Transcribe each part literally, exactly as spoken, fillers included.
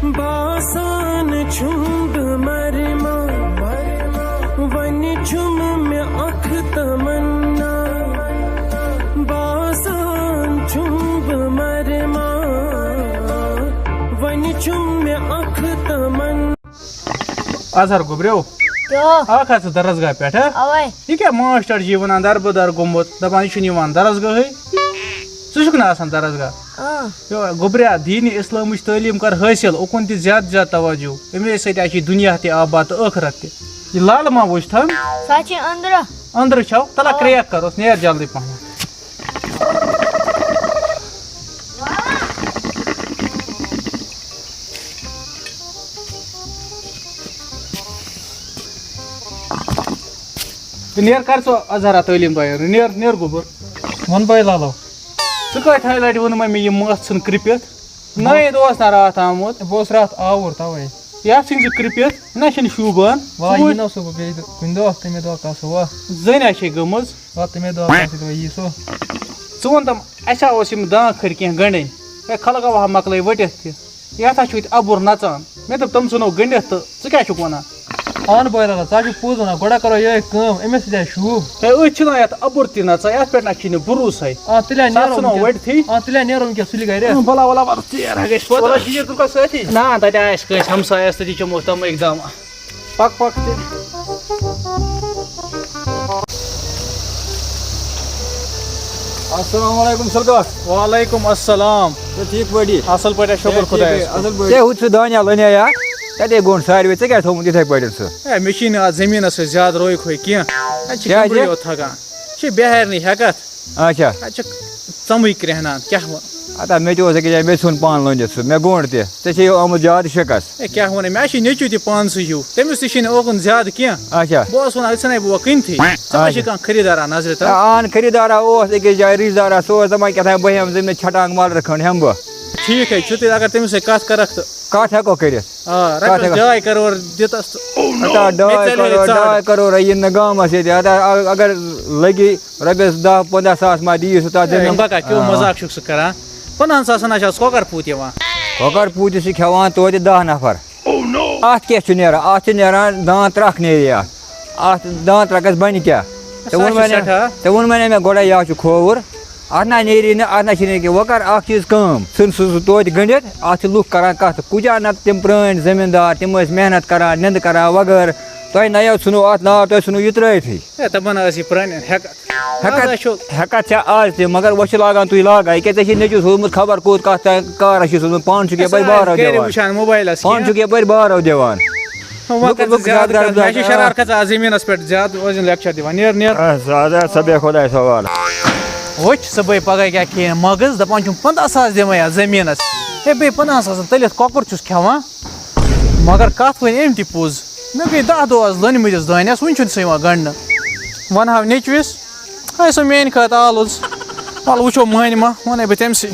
باسان چھُم بہٕ مرما، وۄنۍ چھُم مےٚ اکھ تمنا۔ باسان چھُم بہٕ مرما، وۄنۍ چھُم مےٚ اکھ تمنا۔ اظہر گوٚبریو، کیٛاہ؟ آکھ ہا ژٕ درسگاہ پٮ۪ٹھ، ہا؟ اوے۔ یہِ کیٛاہ ماسٹر جی ونان دربہٕ در گوٚمُت، دپان یہِ چھُنہٕ یِوان درسگاہٕے؟ ژٕ چھُکھ نہٕ آسان درسگاہ؟ اۭں۔ یو، گوٚبریا، دیٖنی اسلامٕچ تعلیٖم کر حٲصِل، اُکُن دِ زیادٕ زیادٕ توجہ، اَمے سۭتۍ آسہِ یہِ دُنیا تہِ آباد تہٕ ٲخرت تہِ۔ یہِ لالہٕ ما وٕچھتھن؟ سۄ چھِ أنٛدرٕ۔ أنٛدرٕ چھَو؟ تَلہ اوے۔ کرٛیک کروس، نیر جلدی پہم۔ تہٕ نیر کر ژٕ اظہرا تعلیٖم تیار، نیر، نیر گوٚبُر۔ وَن بٲے لالو۔ ژٕ کۭتہِ ہاے لٹہِ ووٚنمَے مےٚ یہِ مَژھ ژھٕن کرٛپِتھ؟ نٔویٖد اوس نہ راتھ آمُت۔ بہٕ اوسُس راتھ آوُر، تَوَے۔ یَتھ ژھٕنۍ زِ کرٛپِتھ، یہِ نہ چھُنہٕ شوٗبان۔ ژٕ وۄنۍ وٕچھ۔ یِنو سُہ بہٕ بیٚیہِ دۄہ، کُنہِ دۄہ، تَمے دۄہ کَر سُہ وۄتھ۔ زٔنۍ آسہِ ہے گٔمٕژ۔ وۄتھ تَمے دۄہ کَر سُہ دۄہ یی سُہ۔ ژٕ وَن تَم، اَسہِ ہا اوس یِم دانٛگ کھٔرۍ کینٛہہ گَنٛڈٕنۍ۔ ہے، خلق ہا مۄکلٲے ؤٹِتھ تہِ۔ یَتھ ہا چھُ ییٚتہِ اَبُر نَژان۔ مےٚ دوٚپ، تِم ژھٕنو گٔنٛڈِتھ تہٕ ژٕ کیٛاہ چھُکھ وَنان؟ اَہَن بٲے لَگان، ژٕ ہا چھُکھ پوٚز وَنان، گۄڈٕ ہا کَرو یِہوٚے کٲم، أمِس سۭتۍ آسہِ شوٗب۔ ہے، أتھۍ چھِنہ یَتھ اَبُر تہِ نَژان، یَتھ پٮ۪ٹھ نہ چھُے نہٕ بروسَے۔ آ، تیٚلہِ ہا سَتھ نیرو ژھٕنو وٕنکٮ۪س۔ ؤٹتھٕے۔ آ، تیٚلہِ ہا نیرو وٕنکٮ۪س سُلہِ گَرِ۔ اۭں، بَلا، وَلا، وَلا، ژیر ہا گژھِ پَتہٕ۔ وَلا، یہِ چھِ ژٕ کَتھ سۭتی؟ نہ، تَتہِ آسہِ کٲنٛسہِ ہمسایَس تہٕ تہِ چَمو تَمہٕ اَکہِ دامہٕ۔ پَک، پَک تہِ۔ السلام علیکم سلکاس۔ وعلیکم السلام۔ ژٕ ٹھیٖک پٲٹھی؟ اصل پٲٹھۍ، شُکر خۄدایَس کُن۔ اصل پٲٹھۍ۔ ژےٚ ہُتھ سُہ دانیال اَنیٛا یا؟ تَتے گوٚنٛڈ ساروٕے، ژےٚ کیٛازِ تھوٚومُت یِتھَے پٲٹھۍ سُہ؟ ہے، مےٚ چھِی نہٕ اَتھ زٔمیٖنَس سۭتۍ زیادٕ روے کھوے کینٛہہ۔ اَتہِ چھِ کیٛازِ؟ کمبرٕے یوت تھَکان۔ یہِ چھِ بِہارنٕے ہٮ۪کَتھ۔ اچھا۔ اَتہِ چھِ ژَمٕے کرٛٮ۪ہنان، کیٛاہ وَنہٕ؟ ہتا مےٚ تہِ اوس أکِس جایہِ، مےٚ ژھیوٚن پانہٕ لٔنٛجِتھ سُہ، مےٚ گوٚنٛڈ تہِ۔ ژےٚ چھے یہِ آمُت زیادٕ شِکَس۔ ہے، کیٛاہ وَنَے، مےٚ چھِ نیٚچوٗ تہِ پانسٕے ہیوٗ، تٔمِس تہِ چھِنہٕ اوکُن زیادٕ کینٛہہ۔ اچھا۔ بہٕ اوسُس وَنان، أسۍ ژھٕنَے بہٕ وۄنۍ کٕنتھٕے۔ ژےٚ ما اچھا۔ چھِ کانٛہہ خریٖدارا نظرِ تَل؟ آ، اَہَن خریٖدارا اوس أکِس جایہِ، رِشتہٕ دارا، سُہ اوس دَپان کیٛاہ تام، بہٕ ہٮ۪مہٕ زٔمیٖنَس چھٹانٛگ مَلرٕ کھنٛڈ ہٮ۪مہٕ بہٕ۔ ٹھیٖک ہے چھُ، تیٚلہِ اگر تٔمِس سۭتۍ کَتھ کَرَکھ تہٕ۔ کَتھ ہٮ۪کو کٔرِتھ؟ آ، کَتھ رۄپیَس ہٮ۪کو؟ ڈاے کَرور دِتَس تہٕ۔ ہتا مےٚ ڈاے ژَلہِ ہے کَرور، ژَر۔ ڈاے کَرور ہے یِن نہٕ گامَس ییٚتہِ۔ ہتا اگر لَگی رۄپیَس دَہ پنٛداہ ساس ما دِیہِ سُہ تَتھ ہے، زٔمیٖن؟ بَکا، کیٛاہ آ۔ مَذاق چھُکھ ژٕ کَران؟ پنٛدہَن ساسَن ہا چھِ آز کۄکَر پوٗت یِوان۔ کۄکَر پوٗتِس چھِ کھٮ۪وان توتہِ دَہ نفر۔ اَتھ کیٛاہ چھُ نیران؟ اَتھ چھُ نیران دان ترٛکھ نیرِ اَتھ۔ اَتھ دان ترٛکَس بَنہِ کیٛاہ؟ ژےٚ سُہ ووٚن ہا چھُ وَنہِ، سٮ۪ٹھاہ۔ ژےٚ ووٚن وَنے مےٚ گۄڈَے یہِ ہا چھُ کھووُر۔ اَتھ نہ نیری نہٕ، اَتھ نہ چھِ نہٕ کینٛہہ۔ وۄنۍ کَر اَکھ چیٖز کٲم، ژھٕن سُہ، سُہ توتہِ گٔنٛڈِتھ۔ اَتھ چھِ لُکھ کَران کَتھ، کُجا نَتہٕ تِم پرٛٲنۍ زٔمیٖندار، تِم ٲسۍ محنت کَران، نِنٛدٕ کَران، وغٲر۔ تۄہہِ نَیو ژھٕنو اَتھ نار، تۄہہِ ژھٕنو یہِ ترٛٲوِتھٕے۔ ہے، دَپان ٲسۍ یہِ پرٛانٮ۪ن ہٮ۪کَتھ۔ ہٮ۪کَتھ، آز ہا چھُ ہٮ۪کَتھ چھےٚ آز تہِ، مگر وۄنۍ چھِ لاگان تُہۍ لاگان۔ ییٚکیٛاہ ژےٚ چھِ نیٚچوٗ سوٗزمُت خبر کوٚت کَتھ تام کارَس چھِ سوٗزمُت، پانہٕ چھُکھ یَپٲرۍ آسان بارو گَرِ دِوان۔ وٕچھان موبایلَس پانہٕ کینٛہہ۔ چھُکھ یَپٲرۍ بارو دِوان۔ وۄنۍ لُکھ، کَتھ لُکھ زیادٕ زیادٕ کَتھ، مےٚ چھِ کَران شرارت کھژان آز زٔمیٖنَس پٮ۪ٹھ زیادٕ، وۄنۍ زَن لیکچر دِوان۔ نیر، نیر۔ آ، سُہ حظ آسہِ سۄ بیٚہہ خۄدایَس حوالہٕ۔ وٕچھ صُبحٲے پَگاہ کیٛاہ کھیٚیَن مَغٕز، دَپان چھُم پنٛداہ ساس دِمَے اَتھ زٔمیٖنَس۔ ہے، بیٚیہِ پنٛداہَن ساسَن تٔلِتھ کۄکُر چھُس کھٮ۪وان۔ مگر کَتھ وَنہِ أمۍ تہِ پوٚز۔ مےٚ گٔے دَہ دۄہ آز لٔنمٕتِس دانٮ۪س، وٕنہِ چھُنہٕ سُہ یِوان گنٛڈنہٕ۔ وَنہٕ ہاو نیٚچوِس، ہے سُہ میٛانہِ خٲطرٕ آلُژ۔ وَلہٕ وٕچھو مٲنہِ ما، وَنَے بہٕ تٔمۍ سٕے۔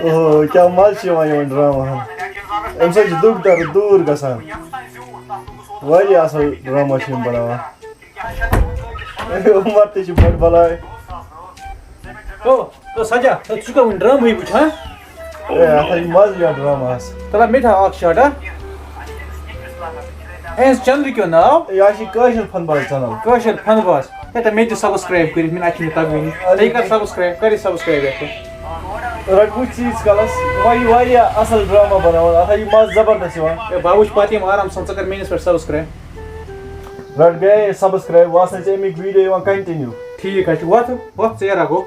اوہ، کیٛاہ مَزٕ چھُ یِوان یِمَن ڈراماہَن۔ اَمہِ سۭتۍ چھُ دُکھ درد دوٗر گژھان۔ واریاہ اَصٕل ڈراما چھِ یِم بَناوان۔ عمر تہِ چھِ بٔڑ بَلاے۔ او، او سجا، ہے، ژٕ چھُکھا وُنہِ ڈرامہٕے وٕچھان؟ اے، اَتھ ہے چھِ مَزٕ یِوان ڈراماہَس۔ تَلہ مےٚ تہِ ہاو اَکھ شاٹا۔ اَہَنٛز چَنلہِ کیٛاہ ناو؟ یہِ حظ چھِ کٲشِر فَن باز چَنَل۔ کٲشِر فَن باز۔ ہے، تہٕ مےٚ تہِ subscribe کٔرِتھ، مےٚ نہ چھُنہٕ تَگٲنی۔ تُہۍ کَر subscribe، کَر یہِ subscribe یَتھ پٮ۪ٹھ۔ رَٹ وٕچھ ژٕ ییٖتِس کالَس، وۄنۍ یہِ واریاہ اَصٕل ڈرامہ بَناوان، اَتھ ہا یہِ مَزٕ زَبردست یِوان۔ ہے، بہٕ وٕچھِ پَتہٕ یِم آرام سان، ژٕ کَر میٛٲنِس پٮ۪ٹھ subscribe۔ رَٹ گٔیے subscribe، وۄنۍ آسَن ژےٚ اَمِکۍ video یِوان continue۔ ٹھیٖک حظ چھُ، وۄتھ، وۄتھ ژیر ہا گوٚو۔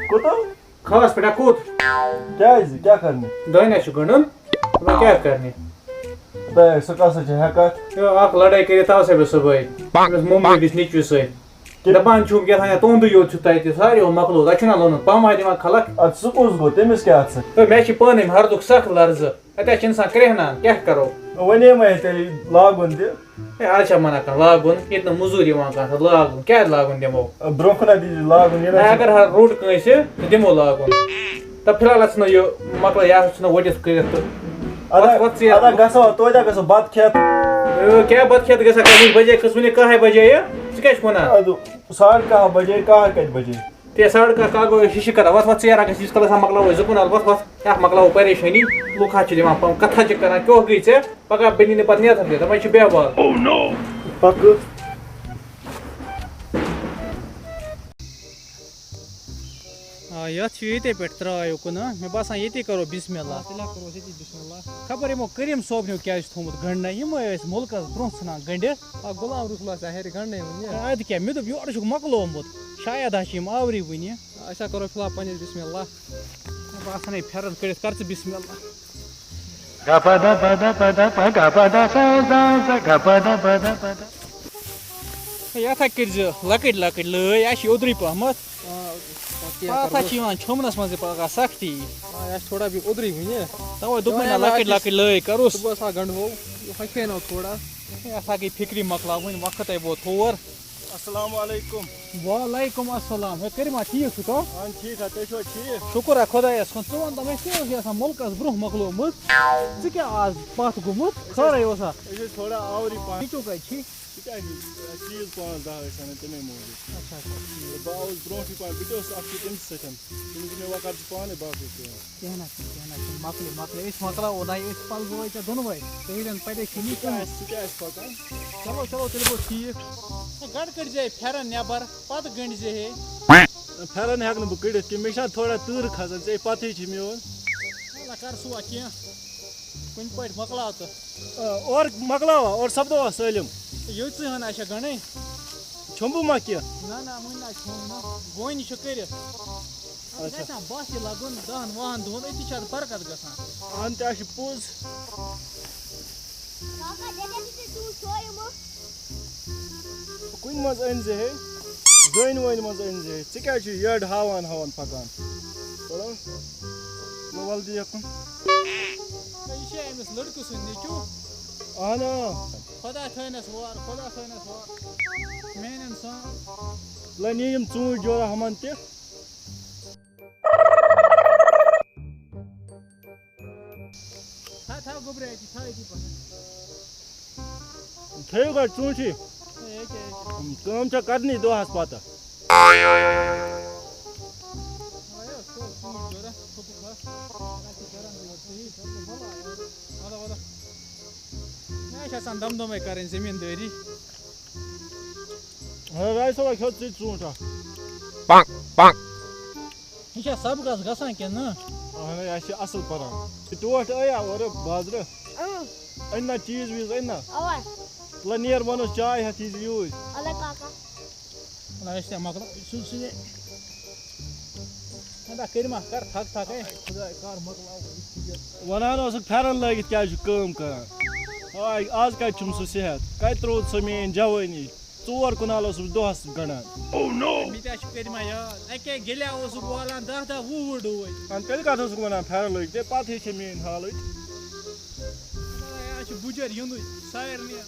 کوٚتَن؟ خاص پٮ۪ٹھا کوٚت؟ کیٛازِ؟ کیٛاہ کَرنہِ؟ دانہِ ہا چھُ گنٛڈُن، وۄنۍ کیٛاہ کَرنہِ؟ خۄدایا، سُہ کَس سۭتۍ چھِ ہٮ۪کَتھ؟ یہِ اَکھ لَڑٲے کٔرِتھ آو سا مےٚ صُبحٲے، پانٛژھ۔ أمِس مومہٕ سٕنٛدِس نیٚچوِس سۭتۍ۔ کہِ- دَپان چھُم کیٛاہ تھانۍ، تُہُنٛدُے یوت چھُ تَتہِ، ساروِیو مۄکلوو، تَتہِ چھُنہ لوٚنمُت، پَہمہ دِوان خلق۔ اَدٕ سُہ کُس گوٚو؟ تٔمِس کیٛاہ اَتھ سۭتۍ؟ ہے، مےٚ چھِ پانہٕ أمۍ ہَردُک سَخ لرزٕ، اَتہِ حظ چھِ اِنسان کرٛیٚہنان، کیٛاہ کَرو؟ وَنے مےٚ تیٚلہِ لاگُن تہِ۔ ہے، آز چھا وَنان کانٛہہ لاگُن؟ ییٚتہِ نہٕ مٔزوٗر یِوان کانٛہہ، تہٕ لاگُن، کیٛازِ لاگُن دِمو؟ برٛونٛہہ کُنَتھ دِژ لاگُن، یہِ نہ نہ، چھُ اگر ہا روٚٹ کٲنٛسہِ، تہٕ دِمو لاگُن۔ تہٕ فِلحال ژھٕنو یہِ مۄکلٲے، یہِ ژھٕنو ؤٹِتھ کٔرِتھ تہٕ اَدا، وَتھ، وَتھ ژیر۔ اَدا گژھو، توتہِ گژھو بَتہٕ کھٮ۪تھ۔ اے، کیٛاہ بَتہٕ کھٮ۪تھ گژھِ ہا؟ کٔژِ بَجے، کٔژ وٕنہِ کَہَے بَجے یہِ؟ ژٕ کیٛاہ چھُکھ وَنان؟ اَدٕ ساڑٕ کاہ بجے، کاہ کَتہِ بجے؟ تے ساڑٕ کاہ، کاہ گوٚو، أسۍ چھِ کران، وَتھ، وَتھ، ژیر اَکھ، أسۍ ییٖتِس کالَس ہا مۄکلاوو أسۍ زٕ کنال، وَتھ، وَتھ، یَتھ مۄکلاوو پریشٲنی، لُکھ حظ چھِ دِوان پَنُن، کَتھ حظ چھِ کران، کیٛاہ گٔے ژےٚ؟ پَگاہ بَنی نہٕ پَتہٕ نیتَن تہِ، دَپان چھِ بیٚہوان۔ پَکہٕ۔ آ، یَتھ چھُ ییٚتے پٮ۪ٹھ ترٛاے اُکُن، ہا؟ مےٚ باسان، ییٚتے کَرو بِسمِ اللہ۔ آ، تیٚلہِ ہا کَرو أسۍ ییٚتی بِسمِ اللہ۔ خبر یِمو کریٖم صٲبنیو کیٛازِ چھُ تھوٚومُت گنٛڈنَے، یِم ٲسۍ مُلکَس برٛونٛہہ ژھٕنان گنٛڈِتھ۔ آ، غلام رسول آسہِ ہا ہیٚرِ گنٛڈنَے وُنہِ۔ اَدٕ کیٛاہ، مےٚ دوٚپ، یورٕ چھُکھ مۄکلومُت، شاید ہا چھِ یِم آورٕے وُنہِ۔ آ، أسۍ ہا کَرو فِلحال پنٛنِس بِسمِ اللہ۔ باسان ہے پھٮ۪رن کٔڑِتھ کر ژٕ بسم اللہ۔ گپا دا پا دا پا دا پا گپا دا سا سا سا گپا دا پا دا پا دا۔ ہے، یتھ ہا کٔرۍ زِ لۄکٕٹۍ لۄکٕٹۍ لٲے، اَسہِ چھِ اوٚدرٕے پہمتھ۔ آ، پتہٕ کیٛاہ پتھ ہا کرو؟ چھِ یِوان چھۄمبنس منٛز تہِ پگاہ سختی۔ آ، یہِ آسہِ تھوڑا بیٚیہِ اوٚدرٕے وُنہِ۔ توے دوٚپمَے توے نا، نا، لۄکٕٹۍ أسۍ لۄکٕٹۍ لٲے کروس۔ صُبحس ہا گنٛڈہو، یہِ ہۄکھے نو تھوڑا۔ ہے، یتھ ہا گٔے فکری مۄکلاوٕنۍ، وقت ہے ووت ہور۔ السلام علیکم۔ وعلیکم السلام۔ ہے کریٖما، ٹھیٖک چھُکھا؟ اہن ٹھیٖک ہا، تُہۍ چھِوا ٹھیٖک؟ شُکُر ہا خۄدایَس کُن۔ ژٕ وَن تہٕ مےٚ، ژٕ اوسُکھ آسان مُلکَس برٛونٛہہ مۄکلومُت۔ ژٕ کیٛاہ آز پَتھ گوٚمُت؟ أسۍ ٲسۍ خٲرٕے اوسا؟ أسۍ ٲسۍ تھوڑا آوری پَہَن۔ نیٚچوٗ کَتہِ چھی؟ سُہ تہِ آسہِ چیٖز پانٛژھ دَہ ٲسۍ اَنان تَمے موٗجوٗب۔ اچھا، اچھا، ٹھیٖک۔ بہٕ آوُس برٛونٛٹھٕے پَہَن، بہٕ تہِ اوسُس اَکھتُے تٔمِس سۭتۍ۔ تٔمِس دوٚپ مےٚ، وۄنۍ کَر ژٕ پانَے باقٕے کٲم۔ کینٛہہ نہ چھُنہٕ، کینٛہہ نہ چھُنہٕ، مۄکلہِ، مۄکلہِ، أسۍ مۄکلاوو نا، أسۍ پَلزوے ژےٚ دۄنوَے، ژےٚ ییٖزٮ۪ن پریشٲنی سُہ تہِ کٕہٕنۍ۔ آسہِ، سُہ تہِ آسہِ پَکان۔ چلو، چلو، تیٚلہِ گوٚو ٹھیٖک۔ ہے، گۄڈٕ کٔڑۍ زِ ہے پھٮ۪رن نٮ۪بر، پَتہٕ گٔنٛڈۍ زِ ہے۔ پھٮ۪رن ہٮ۪کہٕ نہٕ بہٕ کٔڑِتھ کینٛہہ، مےٚ چھَنہٕ تھوڑا تۭرٕ کھَسان، ژےٚ پَتہٕے چھِ میون۔ وَلہٕ کَر سُہ وۄنۍ کینٛہہ، کُنہِ پٲٹھۍ مۄکلاو ژٕ۔ آ، اورٕ مۄکلاوا، اورٕ سَپدوا سٲلِم؟ ہے، یٔژٕے ہَن آسہِ گٔنٛڈٕنۍ۔ چھوٚمبہٕ ما کینٛہہ؟ نہ، نہ، وٕنہِ نہ چھوٚمب نہ، گونہِ چھُ کٔرِتھ۔ اَتھ اچھا۔ گژھِ نا بَس یہِ لَگُن دَہَن وُہَن دۄہَن، أتی چھِ اَتھ برکت گژھان۔ اَہَن تہِ ہا چھِ پوٚز۔ کاکا، دَپان چھِ ژےٚ ژوٗنٛٹھۍ چھوے یِمو؟ کُنہِ منٛز أنۍ زِ ہے، زٲنۍ وٲنۍ منٛز أنۍ زِ ہے۔ ژٕ کیٛازِ چھُکھ یٔڈ ہاوان ہاوان پَکان؟ چلو، وَلہٕ وَلہٕ دِ یَکُن۔ ہے، یہِ چھِ أمِس لٔڑکہٕ سُنٛد نیٚچوٗ۔ اَہَن آ۔ خۄدا تھٲینَس وار، خۄدا تھٲینَس وار۔ میٛانٮ۪ن سان۔ لَے نِیہِ یِم ژوٗنٛٹھۍ جورا ہُمَن تہِ۔ تھاو، تھاو گوٚبرِ أتی، تھاو أتی پَتہٕ۔ تھٲیِو گۄڈٕ ژوٗنٛٹھی۔ ہے، ییٚکیٛاہ، ییٚکیٛاہ۔ کٲم چھےٚ کَرنی دۄہَس پَتہٕ۔ وَلہٕ، وَلہٕ۔ وَلہٕ، وَلہٕ۔ مےٚ چھِ آسان دَم دَمَے کَرٕنۍ زٔمیٖندٲری۔ ہے، راج صٲبا، کھیوٚو ژٕ تہِ ژوٗنٛٹھ اَکھ؟ یہِ چھا سبقس گژھان کِنہٕ نہ؟ اہن حظ، اَسہِ چھِ اَصٕل پَران۔ یہِ ٹوٹھ ٲیا اورٕ بازرٕ؟ اۭں۔ أنۍ نا چیٖز ویٖز أنۍ نا؟ اَوا۔ تُلہ نیر وَنوس چاے ہٮ۪تھ یی زِ یوٗرۍ۔ اَدٕ کاکا۔ وَلہٕ أسۍ تہِ مۄکلاو، سُہ، سُہ یہِ۔ اَدا کٔرۍ ما کَر تھَک تھَک، ہے۔ خۄداے کَر مۄکلاوو أسۍ تہِ یہِ۔ وَنان اوسُکھ پھٮ۪رَن لٲگِتھ کیٛازِ چھُ کٲم کَران؟ آے، آز کَتہِ چھُم سُہ صحت؟ کَتہِ ترٛووُتھ سۄ میٛٲنۍ جوٲنی؟ ژور کنال اوسُس بہٕ دۄہس گنڈان۔ مےٚ تہِ حظ چھُ کٔرۍ مہ یاد، اَکہِ گِلہِ اوسُکھ والان دَہ دَہ وُہ وُہ ڈوٗنۍ۔ اَہَن تیٚلہِ کَتھ اوسُکھ وَنان پھٮ۪رَن لٲگۍ، ژےٚ پَتہٕ ہیٚچھے میٛٲنۍ حالٕچ۔ اَسہِ چھُ بُجَر یُنُے سارنٕے۔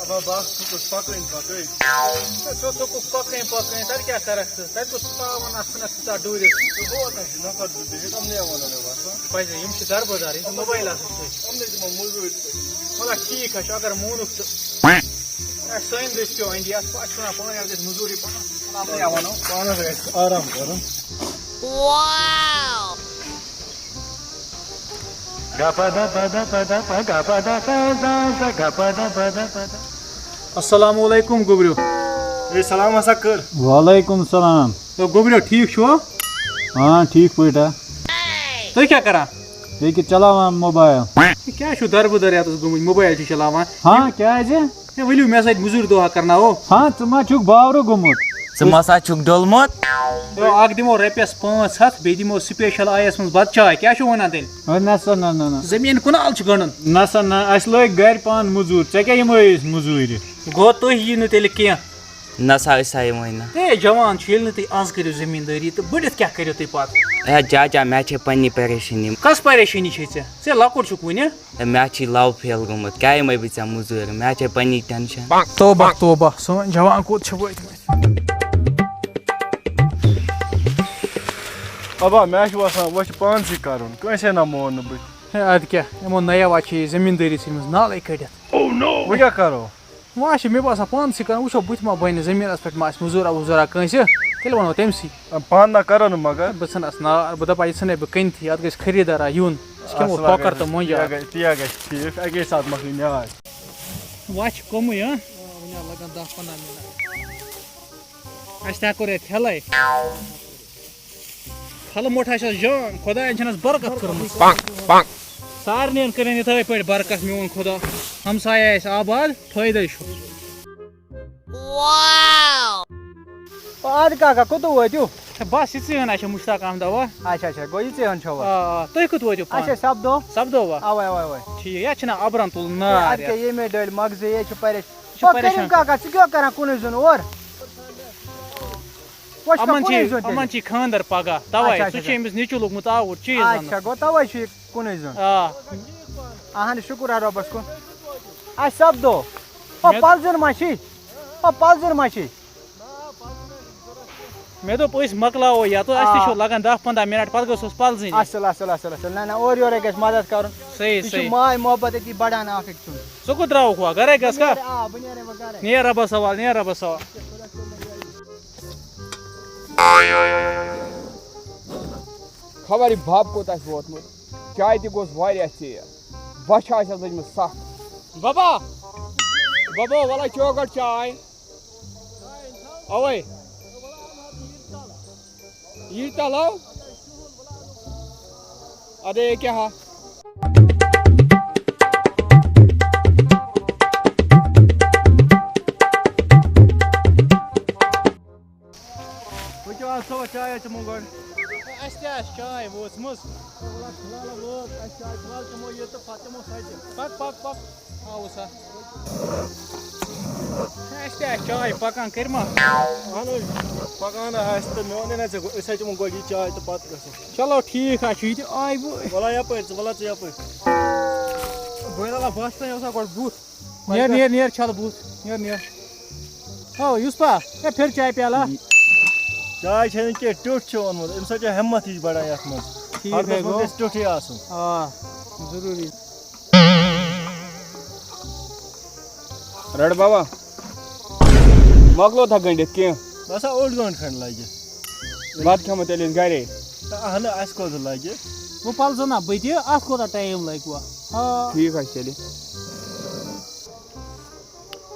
بابا، ژٕ کُس پَکٲنۍ پَکٲنۍ؟ ژٕ اوسُکھ پَکٲنۍ پَکٲنۍ، تَتہِ کیٛاہ کَرَکھ ژٕ؟ تَتہِ کُس ژٕ تاوَن اَتھ ژھٕنَکھ ژٕ تَتھ ڈوٗرِتھ؟ ژٕ گوٚو نہ چھُ نفر زٕ بِہِتھ، یِمنٕے وَنان مےٚ باسان۔ پَزِ، یِم چھِ دربٕدار، یِم چھِ موبایل آسان سۭتۍ۔ یِمنٕے دِمو مٔزوٗرۍ تہٕ۔ وَلہٕ ٹھیٖک حظ چھُ، اگر مونُکھ تہٕ۔ اَسہِ سٲنۍ دٔسۍ پیوٚو اَنٛدِ اَتھ، اَسہِ چھُ وَنان پانَے اَتھ گژھِ مٔزوٗرٕے پَنُن۔ پانَس گژھِ آرام کَرُن۔ السلام علیکم گوٚبریو۔ ہے، سلام ہسا کٔر۔ وعلیکم السلام۔ تو گوٚبریو، ٹھیٖک چھُوا؟ ہاں، ٹھیٖک پٲٹھۍ ہا۔ تُہۍ کیٛاہ کران؟ ییٚکیٛاہ چلاوان موبایل۔ ہے، کیٛاہ چھُو دربٕدر یَتَس گوٚمٕتۍ، موبایل چھُو چلاوان؟ ہاں، کیٛازِ؟ ہے، ؤلِو مےٚ سۭتۍ مٔزوٗرۍ دۄہا کرناوو۔ ہاں، ژٕ ما چھُکھ باورٕ گوٚمُت؟ ژٕ ما سا چھُکھ ڈوٚلمُت؟ تو اَکھ دِمو رۄپیَس پانٛژھ ہَتھ، بیٚیہِ دِمو special آیَس منٛز بَتہٕ چاے۔ کیٛاہ چھُو وَنان تیٚلہِ؟ ہے، نہ سا، نہ، نہ، نہ۔ زٔمیٖن کنال چھُ گنٛڈُن۔ نہ سا، نہ، اَسہِ لٲگۍ گَرِ پانہٕ مٔزوٗرۍ، ژےٚ کیٛاہ یِمو أسۍ مٔزوٗرِ؟ گوٚو تُہۍ یِیِو نہٕ تیٚلہِ کینٛہہ۔ نہ سا، أسۍ آیہِ وۄنۍ نہ۔ ہے جوان چھِ، ییٚلہِ نہٕ تُہۍ آز کٔرِو زٔمیٖندٲری تہٕ بٔڑِتھ کیٛاہ کٔرِو تُہۍ پَتہٕ؟ ہے چاچا، مےٚ چھے پننی پریشٲنی۔ کۄس پریشٲنی چھے ژےٚ؟ ژےٚ لۄکُٹ چھُکھ وُنہِ۔ ہے مےٚ چھے love fail گوٚمُت، کیٛاہ یِمے بہٕ ژےٚ مٔزوٗرۍ؟ مےٚ چھے پننی tension۔ توبہ، توبہ، سٲنۍ جوان کوٚت چھِ وٲتمٕتۍ؟ ابا، مےٚ چھُ باسان، وۄنۍ چھُ پانسٕے کَرُن، کٲنٛسے نہ مون نہٕ بہٕ۔ ہے اَدٕ کیٛاہ، یِمو نَیو اَتہِ چھِ یہِ زٔمیٖندٲری ژھٕنمٕژ نالٕے کٔڑِتھ۔ وۄنۍ کیٛاہ کَرو؟ وۄنۍ آسہِ مےٚ باسان پانسٕے کَرُن، وٕچھو بُتھِ ما بَنہِ زٔمیٖنَس پٮ۪ٹھ ما آسہِ مٔزوٗرا ؤزوٗرا کٲنٛسہِ، تیٚلہِ وَنو تٔمسٕے۔ پانہٕ نا کَرو نہٕ مگر۔ بہٕ ژھٕنَس نار، بہٕ دَپہٕ ہا یہِ ژھٕنے بہٕ کٕنتھٕے، اَتھ گژھِ خریٖدارا یُن، أسۍ کھٮ۪مو اَصٕل کۄکَر گژھِ، تہٕ مۄنجہِ تی اَکھ۔ گژھِ، تی گژھِ ٹھیٖک، اَکے ساتہٕ مۄکلہِ نیاز۔ وۄنۍ چھِ کَمٕے، ہاں؟ آ، وٕنہِ حظ لَگَن دَہ پنٛداہ مِنَٹ۔ اَسہِ تہِ ہٮ۪کو رٔٹِتھ ہٮ۪لَے۔ پھلہٕ موٚٹھ آسٮ۪س جان، خۄدایَن چھَنَس برکت کٔرمٕژ۔ سارنِیَن کٔرِن یِتھَے پٲٹھۍ برکت میون خۄدا۔ ہمسایہِ آسہِ آباد، فٲیدَے چھُ۔ آد کاکا، کوٚت وٲتِو؟ ہے، بَس یِژٕے ہَن اَسہِ مُشتاق احمد اَوا۔ اچھا، اچھا، گوٚو یِژٕے ہَن چھَوا؟ آ، آ، تُہۍ کوٚت وٲتِو پانہٕ؟ اچھا، سَپدو۔ سَپدو وا؟ اَوَے، اَوَے، اَوَے۔ ٹھیٖک، یَتھ چھِنہ اَبرَن تُلُن نار اَدٕ کیٛاہ، یَتھ۔ ییٚمے ڈٔلۍ مَغزٕے، یہِ چھُ پریش-، یہِ چھُ او، پریشان۔ کریٖم کاکا، ژٕ کیٛاہ کَران کُنُے زوٚن اورٕ؟ وۄنۍ چھُکھا یِمَن کُنُے چھِ، زوٚن تیٚلہِ؟ یِمَن چھِ خانٛدَر پَگاہ، تَوَے۔ اچھا، سُہ اچھا، چھُ اچھا۔ أمِس نیٚچوٗ لوٚگمُت آوُر چیٖز اچھا، اَننَس۔ گوٚو تَوَے چھُ یہِ کُنُے زوٚن۔ آ۔ اَہَن، شُکُر ہا رۄبَس کُن۔ اَسہِ سَپدو۔ او، مےٚ پَلزُن ما چھی؟ او، پَلزُن ما چھی؟ مےٚ دوٚپ، أسۍ مۄکلاوو یَتھ، اَسہِ تہِ آ۔ چھُ لَگان دَہ پنٛداہ مِنَٹ، پَتہٕ گژھوس پَلزٕنۍ۔ اَصٕل، اَصٕل، اَصٕل، اَصٕل۔ نہ، نہ، اورٕ یورَے گژھِ مَدَد کَرُن۔ صحیح، یہِ چھُ صحیح۔ ماے محبت أتی بَڑان اَکھ أکۍ سُنٛد۔ ژٕ کوٚت درٛاوُکھ وۄنۍ؟ گَرَے گژھ کھا؟ بہٕ نیرٕ، آ، بہٕ نیرٕ وۄنۍ گَرَے۔ نیر رۄبَس حوال، نیر رۄبَس حوال۔ خبر یہِ بَب کوٚت آسہِ ووتمُت۔ چایہِ تہِ گوٚژھ واریاہ ژیر۔ بۄچھِ آسٮ۪س لٔجمٕژ سَکھ۔ بَبا! بَبو، وَلہٕ چو گۄڈٕ چاے۔ اَوَے۔ یی تَلو۔ اَدٕ یہِ کیٛاہ ہا؟ پٔکِو آز صُبحس چاے چٮ۪مو گۄڈٕ۔ اَسہِ تہِ آسہِ چاے وٲژمٕژ۔ وَلہٕ فِلحال وٲژ اَسہِ چاے، فِلحال چٮ۪مو یہِ تہٕ پَتہٕ چٮ۪مو سۄ تہِ۔ پَک، پَک، پَک۔ آوُس ہا۔ اَسہِ تہِ آسہِ چاے پَکان، کٔرۍ ما؟ اَہَن حظ، پَکان ہا آسہِ تہٕ مےٚ وَنے نہ ژےٚ، أسۍ ہا چٮ۪مو گۄڈٕ یہِ چاے تہٕ پَتہٕ گژھو۔ چلو ٹھیٖک ہا چھُ، یہِ تہِ آے بہٕ۔ وَلہٕ یَپٲرۍ ژٕ، وَلہٕ ژٕ یَپٲرۍ۔ بہٕ ہا باسہِ تۄہہِ اوسا گۄڈٕ بُتھ۔ نیر، نیر، نیر، چھل بُتھ۔ نیر، نیر۔ ہو، یوسفا، ہے، پھر چاے پیالہ۔ چاے چھےٚ نہٕ کینٛہہ، ٹیوٚٹھ چھُ اوٚنمُت۔ أمِس سۭتۍ چھےٚ ہمت ہِش بڑان یَتھ منٛز۔ ٹھیٖک ہر ہے کُنہِ منٛز گوٚو۔ گژھِ ٹیوٚٹھٕے آسُن۔ آ، ضروٗری۔ رَٹ بابا، مۄکلو تھا گٔنڈِتھ کینٛہہ؟ بس اوٚڑ گٲنٛٹہٕ کھنٛڈ لگہِ۔ بَتہٕ کھٮ۪مو تیٚلہِ أسۍ گرے۔ تہٕ اہنہٕ، اَسہِ کوٚت لگہِ؟ وۄنۍ پَلزٕ نا بہٕ تہِ، اَتھ کوٗتاہ ٹایم لگہِ وۄنۍ؟ آ۔ ٹھیٖک حظ چھُ تیٚلہِ۔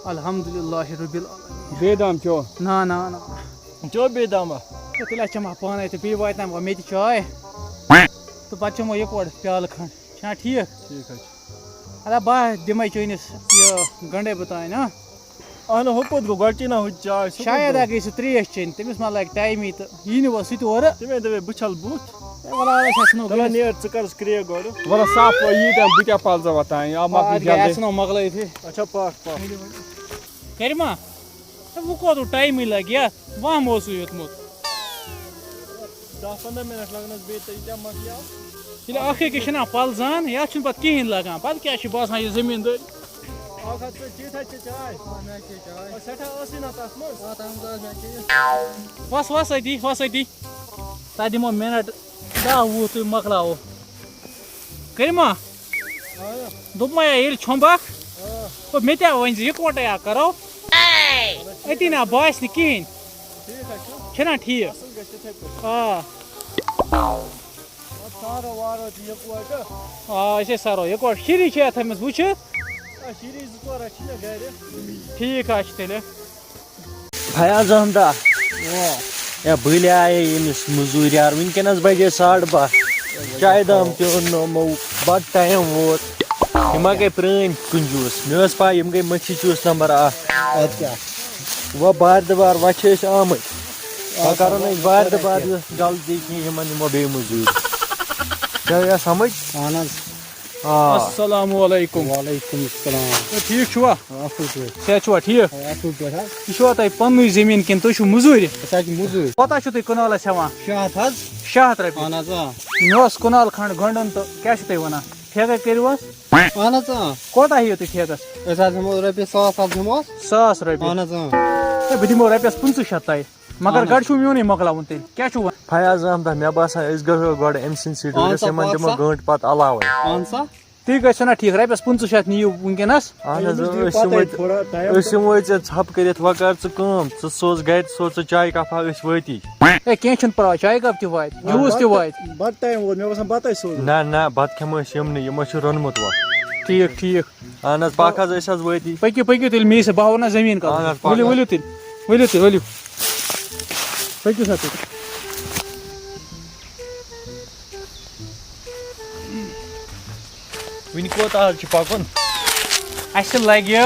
الحمدللہ رب العالمین۔ بیٚیہِ دام چیوٚو؟ نا، نا، نا۔ چیوٚو بیٚیہِ دامہ؟ ہے، تیٚلہِ ہا چٮ۪مہٕ ہا پانَے تہٕ بیٚیہِ واتناوٕ مےٚ تہِ چاے۔ تہٕ پَتہٕ چٮ۪مو یِکوَٹہٕ پیالہٕ کھنٛڈ۔ چھُنہ ٹھیٖک؟ ٹھیٖک حظ چھُ۔ اَدٕ ہا، بہٕ ہا دِمَے چٲنِس یہِ گَنٛڈَے بہٕ تام، ہا؟ اہن، ہُہ کوٚت گوٚو؟ گۄڈٕ چیٚیہِ نا ہُہ چاے، سُہ کوٚت شاید گوٚو؟ ہا گٔے سُہ ترٛیش چیٚنۍ، تٔمِس ما لَگہِ ٹایمٕے تہٕ یی نہٕ وۄنۍ سُہ تہِ اورٕ۔ تٔمۍ ہا دوٚپے، بہٕ چھَلہٕ بُتھ۔ ہے، وَلہٕ، اَسہِ آسہِ نہٕ تَلہ گٔمٕژ۔ نیر، ژٕ کَرُس کرٛیک گۄڈٕ۔ وَلہٕ صاف وۄنۍ یی تام، بہٕ کیٛاہ پَلزٕ وۄتھان؟ آ، آ، مۄکلہِ اَدٕ کیٛاہ، جلدی۔ اَسہِ نہٕ مۄکلٲیتھٕے۔ اچھا، پَکھ، پَکھ۔ کٔرِما؟ ہے، وۄنۍ کوٚت ٹایمٕے لَگہِ یَتھ؟ وَہمہٕ اوسُے یوتمُت۔ دَہ پنٛداہ مِنَٹ لَگنَس بیٚیہِ تہٕ یہِ کیٛاہ مۄکلیو؟ ییٚلہِ اَکھ أکِس چھِنہ پَلزان، یَتھ چھُنہٕ پَتہٕ کِہیٖنۍ لَگان۔ پَتہٕ کیٛاہ چھِ باسان یہِ زٔمیٖندٲری؟ اَکھ ہَتھ تہٕ شیٖتھ ہَتھ چھِ چاے۔ آ، مےٚ چے چاے۔ آ، سٮ۪ٹھاہ ٲسٕے نہ تَتھ منٛز۔ آ، تَتھ منٛز ٲس مےٚ چیٚنۍ۔ وَس، وَس أتی، وَس أتی۔ تَتھ دِمو مِنَٹ دَہ وُہ تہٕ مۄکلاوو۔ کٔرِما؟ آ۔ دوٚپمَے ییٚلہِ چھۄمبَکھ، آ۔ گوٚو مےٚ تہِ ہا ؤنۍ زِ یِکوَٹَے ہا کَرو۔ أتی نہ باسہِ نہٕ کِہیٖنۍ۔ ٹھیٖک حظ چھُ۔ چھُنہ ٹھیٖک؟ اَصٕل گژھِ تِتھَے پٲٹھۍ۔ آ۔ اَتھ سارو وارو تہِ یِکوَٹہٕ۔ آ، أسے سارو یِکوَٹہٕ۔ شِری چھِ اَتھ تھٲومٕژ وٕچھِتھ۔ آ، شِری زٕ ژور حظ چھِ مےٚ گَرِ۔ ٹھیٖک حظ چھُ تیٚلہِ۔ فیاض احمدا۔ او۔ یا بٔلۍ آیے ییٚمِس مٔزوٗرۍ یار، وٕنکیٚنَس بَجے ساڑٕ باہ۔ چایہِ دام تہِ اوٚن نہٕ یِمو، بَتہٕ ٹایم ووت۔ یِم ہا گٔے پرٛٲنۍ کُنجوٗس۔ مےٚ ٲس پَے یِم گٔے مٔچھی چوٗس نمبر اَکھ۔ اَدٕ کیٛاہ؟ وۄنۍ بارِ دُبارٕ، وۄنۍ چھِ أسۍ آمٕتۍ۔ وۄنۍ کَرو نہٕ أسۍ بارِ دُبارٕ یہِ غلطی کینٛہہ، یِمَن نِمو بیٚیہِ مٔزوٗرۍ۔ تۄہہِ آیہِ سَمٕجھ؟ اَہَن حظ۔ آ۔ السلام علیکم۔ وعلیکم السلام۔ تُہۍ ٹھیٖک چھِوا؟ آ، اَصٕل پٲٹھۍ۔ صحت چھُوا ٹھیٖک؟ آ، اَصٕل پٲٹھۍ حظ۔ یہِ چھُوا تۄہہِ پنٛنُے زٔمیٖن کِنہٕ تُہۍ چھِو مٔزوٗرۍ؟ أسۍ حظ چھِ مٔزوٗرۍ۔ کوتاہ چھِو تُہۍ کنالَس ہٮ۪وان؟ شےٚ ہَتھ حظ۔ شےٚ ہَتھ رۄپیہِ؟ اَہَن حظ، آ۔ مےٚ اوس کنال کھنٛڈ گنٛڈُن تہٕ کیٛاہ چھِو تُہۍ وَنان؟ ٹھیکَے کٔرِو حظ۔ اَہَن حظ، آ۔ کوتاہ ہیٚیِو تُہۍ ٹھیکَس؟ أسۍ حظ ہٮ۪مو رۄپیَس ساس حظ ہٮ۪مو أسۍ۔ ساس رۄپیہِ؟ اَہَن حظ، آ۔ ہے، بہٕ دِمو رۄپیَس پٕنٛژٕہ شَتھ تۄہہِ۔ مگر اَہَن حظ۔ گۄڈٕ چھُو میونُے مۄکلاوُن تیٚلہِ۔ کیٛاہ چھُو وَنان؟ فیاض احمد، مےٚ باسان أسۍ گژھو گۄڈٕ أمۍ سٕنٛدِ سۭتۍ اَہَن وٕچھو، سا، یِمَن پَتہٕ دِمو سا۔ گٲنٛٹہٕ پَتہٕ علاوَے۔ اَہَن سا۔ ٹھیٖک، گژھِ نا ٹھیٖک، رۄپیَس پٕنٛژٕہ شیٚتھ نِیِو وٕنکیٚنَس۔ اہن حظ، أمِس دِیِو أسۍ پَتَے یِمو تھوڑا ٹایم۔ أسۍ یِمو ژےٚ ژھَپہٕ کٔرِتھ، وۄنۍ کر ژٕ کٲم، ژٕ سوز گَرِ، سوز ژٕ چاے کَپا، أسۍ وٲتی۔ ہے، کینٛہہ چھُنہٕ پَرواے، چاے کَپ تہِ واتہِ، جوٗس تہِ واتہِ۔ بَتہٕ ٹایم ووت، مےٚ باسان بَتَے سوزو۔ نہ، نہ، بَتہٕ کھٮ۪مو أسۍ یِمنٕے، یِمو چھُ روٚنمُت وۄنۍ۔ ٹھیٖک، ٹھیٖک۔ اہن حظ، پَکھ حظ، أسۍ حظ وٲتی۔ پٔکِو، پٔکِو تیٚلہِ مے سۭتۍ، بہٕ ہاوو نہ زٔمیٖن کَرُن۔ اہن حظ، پَکھ ؤلِو، حظ۔ ؤلِو تیٚلہِ، ؤلِو تیٚلہِ، ؤلِو۔ پٔکِو سا تیٚلہِ۔ وٕنہِ کوٗتاہ حظ چھُ پَکُن؟ اَسہِ لَگہِ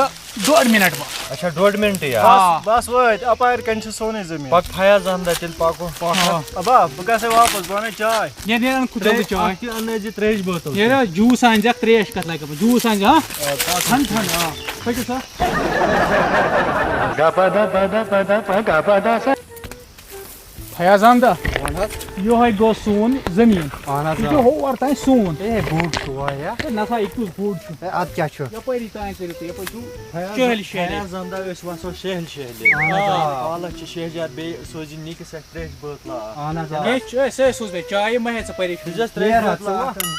ڈۄڈ مِنٹ وۄنۍ۔ اچھا، ڈۄڈ مِنٹٕے یا؟ آ۔ بَس، بَس وٲتۍ، اَپارِ کَنہِ چھُ سونُے زٔمیٖن۔ پَک فیاض احمدہ، تیٚلہِ پَکو۔ آ۔ اَبا، بہٕ گژھٕ واپَس، بہٕ اَنَے چاے۔ نیر، نیر، اَن خُد جلدی ترٛیش، چاے۔ اَکھ تہِ اَننٲے زِ ترٛیش بٲتَل۔ نیر، جوٗس اَن زِ اَکھ، ترٛیش کَتھ لَگہِ؟ جوٗس اَن زِ، ہا؟ آ، بَس۔ ٹھنٛڈ، ٹھنٛڈ، آ۔ پٔکِو سا۔ فیاض احمدہ۔ وَن حظ۔ یِہوٚے گوٚو سون زٔمیٖن۔ اہن حظ، یہِ چھُ آ۔ ہور تام سون۔ اے، بوٚڑ چھُ واریاہ۔ ہے، نسا، یہِ کُس بوٚڑ چھُ؟ ہے، اَدٕ کیٛاہ چھُ؟ یَپٲری تام کٔرِو تُہۍ، یَپٲرۍ چھُو فیاض، شہلہِ شہلہِ۔ فیاض احمدہ، أسۍ وَسو شہلہِ شہلہِ۔ اہن حظ، آ۔ آ۔ پالَک چھِ شیہجار، بیٚیہِ سوزِ نِکِس اَتھِ ترٛیشہِ بٲتلہٕ اَکھ۔ اہن حظ، آ۔ ہے، چھُ، ہے، سُہ ہے سوز مےٚ چایہِ، مہ ہے ژٕ پریشٲنی۔ بہٕ چھُس ترٛیشہِ نیر حظ بٲتلہٕ ژٕ اَکھ وۄنۍ۔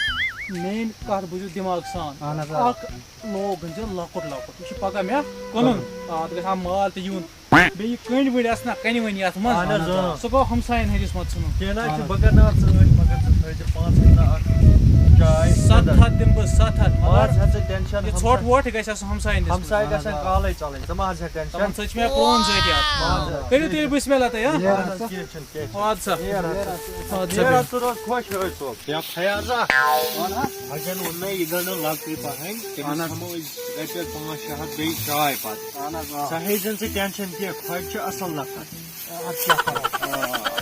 اَنُن۔ میٛٲنۍ کَتھ بوٗزِو دِماغ سان۔ اہن حظ، آ۔ اَکھ لوگ أنۍ زِ لۄکُٹ لۄکُٹ، یہِ چھُ پَگاہ مےٚ کٕنُن۔ کٕنُن۔ آ، تہٕ گژھِ ہا مال تہِ یُن۔ بیٚیہِ یہِ کٔنۍ ؤنۍ آسہِ نا، کَنہِ ؤنۍ یَتھ منٛز، اہن حظ، اۭں۔ سُہ گوٚو ہمساین ہٕنٛدِس منٛز ژھٕنُن۔ کینٛہہ نہ حظ چھُ، اہن حظ۔ بہٕ کَرناو ژٕ أتھۍ، مگر ژٕ تھٲیزِ پانٛژھ ہَتھ نہ اَکھ چاے ستھ ہَتھ دِمہٕ بہٕ، ستھ ہَتھ، مگر پانٛژھ ہَتھ ژٕ ٹٮ۪نشَن، یہِ ژھۄٹھ ہمساے-، وۄٹھ گژھِ آسُن ہمساین ہٕنٛدِس منٛز۔ ہمساے گژھن کالَے ژَلٕنۍ، ژٕ مہ حظ ہےٚ ٹٮ۪نشَن۔ تِمَن سۭتۍ چھِ مےٚ پرٛون ذٲتی اَتھ۔ اہن حظ۔ کٔرِو تیٚلہِ بِسمِ اللہ تُہۍ، ہا؟ اہن حظ، کینٛہہ چھُنہٕ، کینٛہہ چھُنہٕ۔ اَدٕ سا۔ اہن حظ۔ اَدٕ سا، نیر بِہِو۔ حظ، ژٕ روز خۄش، رٲچھ صٲب۔ یا فیاضا۔ اَسہِ زَن ووٚن نہ، یہِ گٔنٛڈو لۄکٹٕے پہن، تٔمِس اہن حظ۔ کھٮ۪مو أسۍ رۄپیَس پانٛژھ شےٚ ہَتھ بیٚیہِ چاے پَتہٕ۔ اہن حظ، آ۔ سۄ ہیٚیہِ زَن ژٕ ٹٮ۪نشَن کینٛہہ، خۄجہِ چھُ اَصٕل نفر۔ اَدٕ کیٛاہ کَرو؟ آ۔